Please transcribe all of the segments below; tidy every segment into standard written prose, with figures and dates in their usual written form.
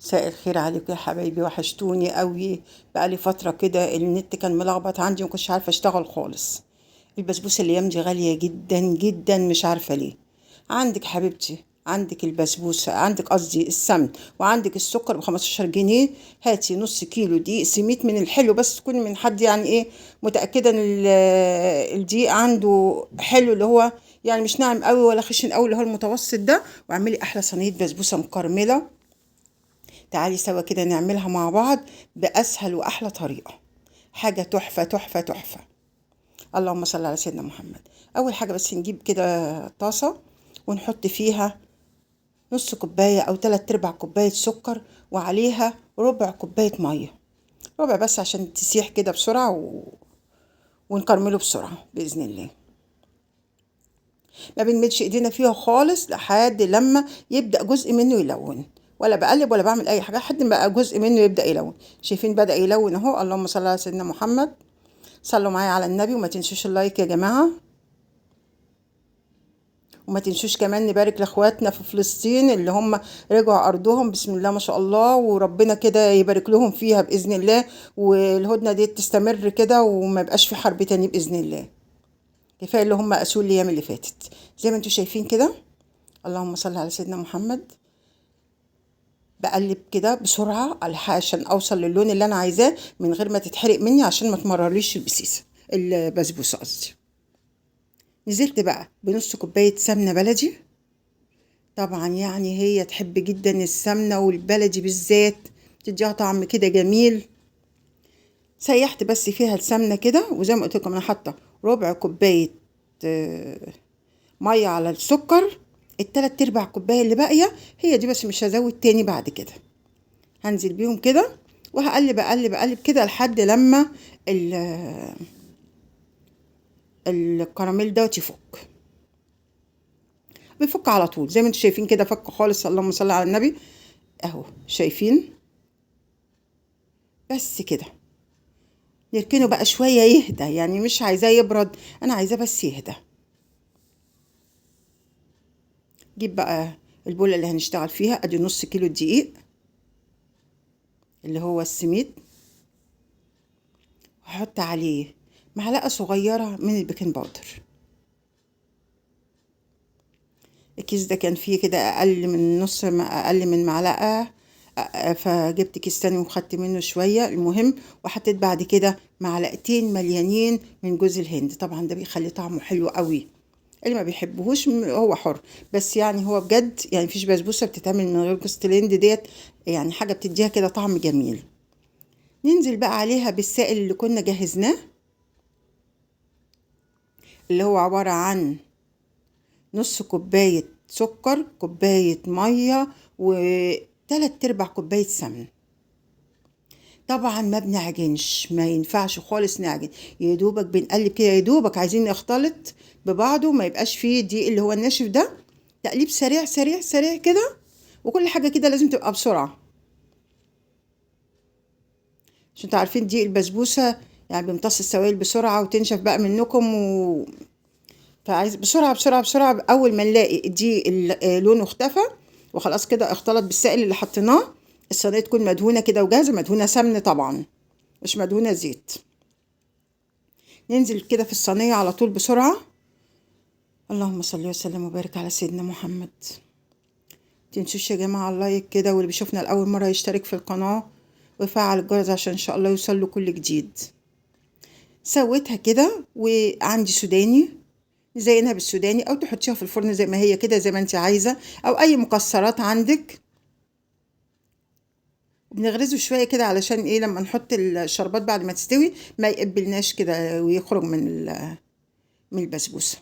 مساء الخير عليكم يا حبايبي، وحشتوني قوي. بقالي فترة كده النت كان ملخبط عندي ومكنتش عارفة اشتغل خالص. البسبوسة الايام دي غالية جدا جدا، مش عارفة ليه. عندك حبيبتي، عندك البسبوسة، عندك قصدي السمن، وعندك السكر ب15 جنيه. هاتي نص كيلو دقيق سميت من الحلو، بس تكون من حد يعني ايه متأكدة ان الدقيق عنده حلو، اللي هو يعني مش ناعم قوي ولا خشن قوي، اللي هو المتوسط ده، واعملي احلى صينية بسبوسة مكرملة. تعالي سوا كده نعملها مع بعض بأسهل وأحلى طريقة، حاجة تحفة تحفة تحفة. اللهم صل على سيدنا محمد. أول حاجة بس نجيب كده طاسة ونحط فيها نص كوباية أو 3/4 كوباية سكر، وعليها ربع كوباية مية، ربع بس عشان تسيح كده بسرعة ونكرمله بسرعة بإذن الله. ما بنمدش ايدينا فيها خالص لحد لما يبدأ جزء منه يلون، ولا بقلب ولا بعمل اي حاجة لحد ما بقى جزء منه يبدا يلون. شايفين بدا يلون اهو. اللهم صل على سيدنا محمد. صلوا معايا على النبي، وما تنسوش ال like يا جماعة، وما تنسوش كمان نبارك لاخواتنا في فلسطين اللي هم رجعوا ارضهم، بسم الله ما شاء الله، وربنا كده يبارك لهم فيها باذن الله، والهدنه دي تستمر كده وما يبقاش في حرب تاني باذن الله. كفاية اللي هم قاسوه الايام اللي فاتت. زي ما انتم شايفين كده، اللهم صل على سيدنا محمد. بقلب كده بسرعة عشان اوصل للون اللي انا عايزاه من غير ما تتحرق مني، عشان ما تمررليش البسيسه البسبوسه قصدي. نزلت بقى بنص كوباية سمنه بلدي، طبعا يعني هي تحب جدا السمنة والبلدي بالذات، تديها طعم كده جميل. سيحت بس فيها السمنة كده، وزي ما قلت لكم انا حاطه ربع كوباية مية على السكر، 3/4 كوباية اللي باقية هي دي بس، مش هزود تاني بعد كده. هنزل بيهم كده وهقلب اقلب اقلب كده لحد لما الكراميل دوت يفك. بيفك على طول زي ما انتم شايفين كده، فك خالص. اللهم صل على النبي اهو، شايفين؟ بس كده نركنه بقى شوية يهدى، يعني مش عايزاه يبرد، انا عايزاه بس يهدى. جيب بقى البوله اللي هنشتغل فيها، ادي نص كيلو دقيق اللي هو السميد، هحط عليه معلقه صغيرة من ال baking powder. الكيس ده كان فيه كده اقل من نص، اقل من معلقه، فجبت كيس تاني وخدت منه شوية. المهم وحطيت بعد كده معلقتين مليانين من جوز الهند، طبعا ده بيخلي طعمه حلو قوي. اللي ما بيحبهوش هو حر، بس يعني هو بجد يعني مفيش بسبوسه بتتعمل من غير جوز الهند ديت، يعني حاجة بتديها كده طعم جميل. ننزل بقى عليها بالسائل اللي كنا جهزناه، اللي هو عبارة عن نص كوباية سكر، كوباية مية، و3/4 كوباية سمن. طبعا ما بنعجنش، ما ينفعش خالص نعجن، يا دوبك بنقلب كده، يا دوبك عايزين نختلط ببعضه، ما يبقاش فيه دقيق اللي هو الناشف ده. تقليب سريع سريع سريع كده، وكل حاجة كده لازم تبقى بسرعة، عشان انتوا عارفين دقيق البسبوسه يعني بيمتص السوائل بسرعة وتنشف بقى منكم فعايز بسرعة بسرعة بسرعة. اول ما نلاقي الدقيق لونه اختفى وخلاص كده اختلط بالسائل اللي حطيناه، الصينية تكون مدهونه كده وجاهزة، مدهونه سمن طبعا مش مدهونه زيت. ننزل كده في الصينية على طول بسرعة. اللهم صل وسلم وبارك على سيدنا محمد. متنسوش يا جماعة ال like كده، واللي بيشوفنا لاول مرة يشترك في القناة ويفعل الجرس عشان ان شاء الله يوصل له كل جديد. سويتها كده، وعندي سوداني، نزينها بالسوداني او تحطيها في الفرن زي ما هي كده، زي ما انت عايزه، او اي مكسرات عندك. بنغرزه شوية كده علشان ايه، لما نحط الشربات بعد ما تستوي ما يقبلناش كده ويخرج من البسبوسه.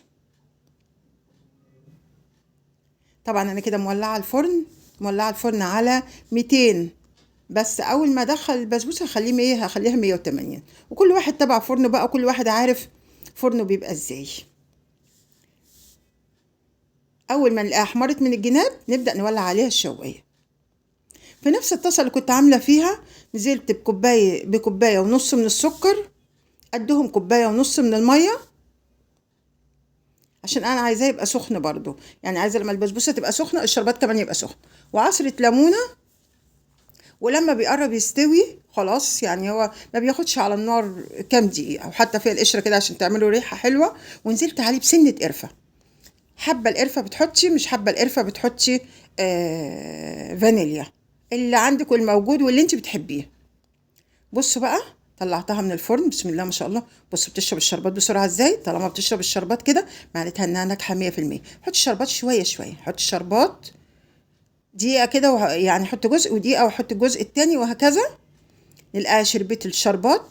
طبعا انا كده مولعه الفرن، مولعه الفرن على 200 بس. اول ما ادخل البسبوسه هخليه 100، هخليها 180، وكل واحد تبع فرنه بقى، كل واحد عارف فرنه بيبقى ازاي. اول ما نلاقيها احمرت من الجناب نبدا نولع عليها الشوايه. في نفس الطاسه اللي كنت عامله فيها نزلت بكوبايه ونص من السكر، قدهم كوباية ونص من المية، عشان انا عايزاه يبقى سخن برضو، يعني عايزه لما البسبوسه تبقى سخنة الشربات كمان يبقى سخن. وعصره ليمونه ولما بيقرب يستوي خلاص، يعني هو ما بياخدش على النار كام دقيقة، وحتى فيها القشرة كده عشان تعملوا ريحه حلوة. ونزلت عليه بسنة قرفه، حبه القرفه بتحطي، مش حبه القرفه بتحطي فانيليا، اللي عندك والموجود واللي انت بتحبيه. بصوا بقى طلعتها من الفرن، بسم الله ما شاء الله. بصوا بتشرب الشربات بسرعة ازاي. طالما بتشرب الشربات كده معناتها انها ناجحة 100%. حط الشربات شوية شوية، حط الشربات دقيقة كده، يعني حط جزء ودقيقة وحط الجزء التاني وهكذا. نلقاها شربت الشربات،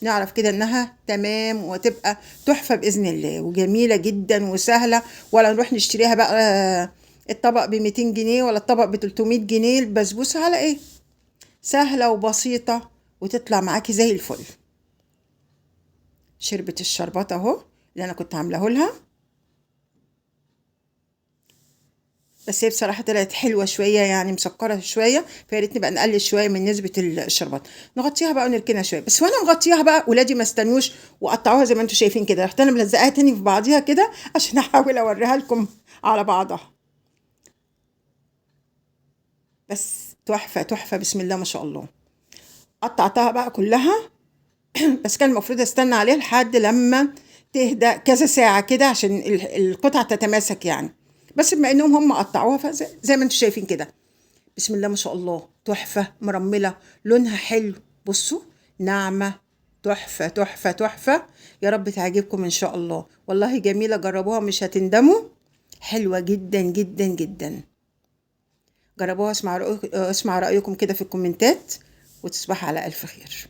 نعرف كده انها تمام وتبقى تحفة باذن الله، وجميلة جدا وسهلة. ولا نروح نشتريها بقى الطبق ب 200 جنيه ولا الطبق ب 300 جنيه. البسبوسه على ايه؟ سهلة وبسيطة وتطلع معاكي زي الفل. شربت الشربات اهو اللي انا كنت عاملاه لها، بس هي بصراحة طلعت حلوة شوية، يعني مسكره شوية، فيا ريت نبقى نقلل شوية من نسبه الشربات. نغطيها بقى ونركنها شوية. بس وانا مغطياها بقى ولادي ما استنوش وقطعوها زي ما انتم شايفين كده، رحت انا ملزقاها تاني في بعضيها كده عشان احاول اوريها لكم على بعضها. بس تحفة تحفة بسم الله ما شاء الله. قطعتها بقى كلها بس كان المفروض استنى عليها لحد لما تهدى كذا ساعة كده عشان القطعة تتماسك يعني، بس بما انهم هم قطعوها فزي ما انتم شايفين كده بسم الله ما شاء الله تحفة، مرمله، لونها حلو، بصوا ناعمة، تحفة تحفة تحفة. يا رب تعجبكم ان شاء الله، والله جميلة، جربوها مش هتندموا، حلوة جدا جدا جدا. جربوها، اسمع رايكم كده في الكومنتات، وتصبحوا على الف خير.